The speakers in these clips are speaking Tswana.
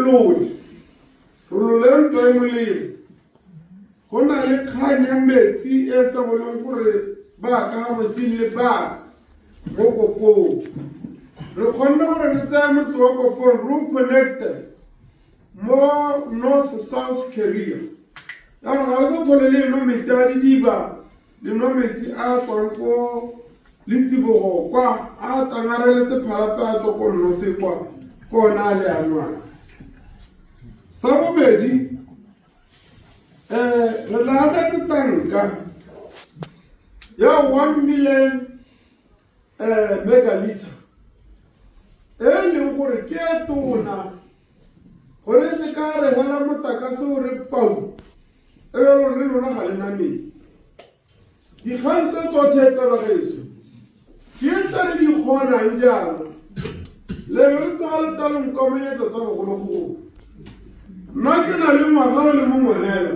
lole re lole ntwa e molemo. Go na le kgang ya metsi e sa boneng gore ba ka bosing le ba mo Kopong. Re kgonne gore re tseye motse wa Kopong re o connecte mo North South Carrier. Jaanong ga re sa tlhole le nwa metsi a didiba, le nwa metsi a tswang ko letsibogo kwa a tlang a reletse phalape a tswa ko North kwa ke one a le a nwang. Sa bobedi, re le agetse tanka ya 1 million megaliter e e leng gore ke e tona gore e se ka re hela motlakase o re pau e be le le lona ga le na metsi. Dikgang tse tsotlhe tsa bagaetsho ke tse re di kgonang jaana le be le tloga le tla le nkomanyetsa tsa bogologolo. Nna ke na le ngwaga o le mongwe hela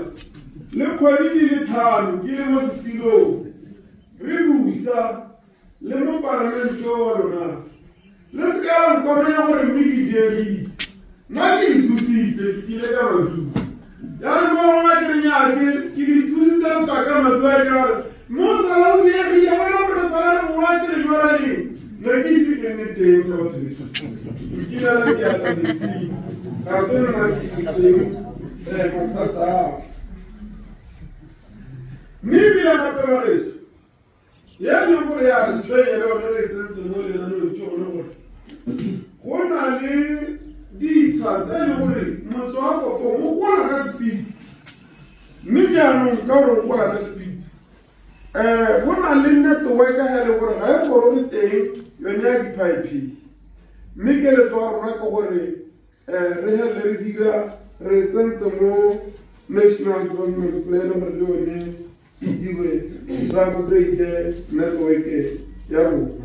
le kgwedi di le 5 ke le mo setilong re busa le mo palamente wa lona. Le se ka la nkomanya gore mme ke diegile. Nna ke le thusitse, ke tile ka maduo. Ya re mo ngwana ke re nyaa ke le thusitse le tswa ka maduo a ke re mo sala o diegile bona gore re sala re boa ke le jwala leng. Ne ke ise ke nne teng tsa batho beso. Nkinela le diatla metsing. Ga se nna ke teng mathata ao. Mme ebile gape bagaetsho ye e leng gore ya re tshwenye le yone re tsentse mo lenaneong ke gone gore go na le ditsha tse e leng gore motse wa Kopong o gola ka speed, mme jaanong ka gore o gola ka speed go na le network ga e le gore ga e goroge teng yone ya di-pipe, mme keletso ya rona ke gore re helele re dira re tsentse mo national development plan gore le yone e dirwe re upgrade network ya rona.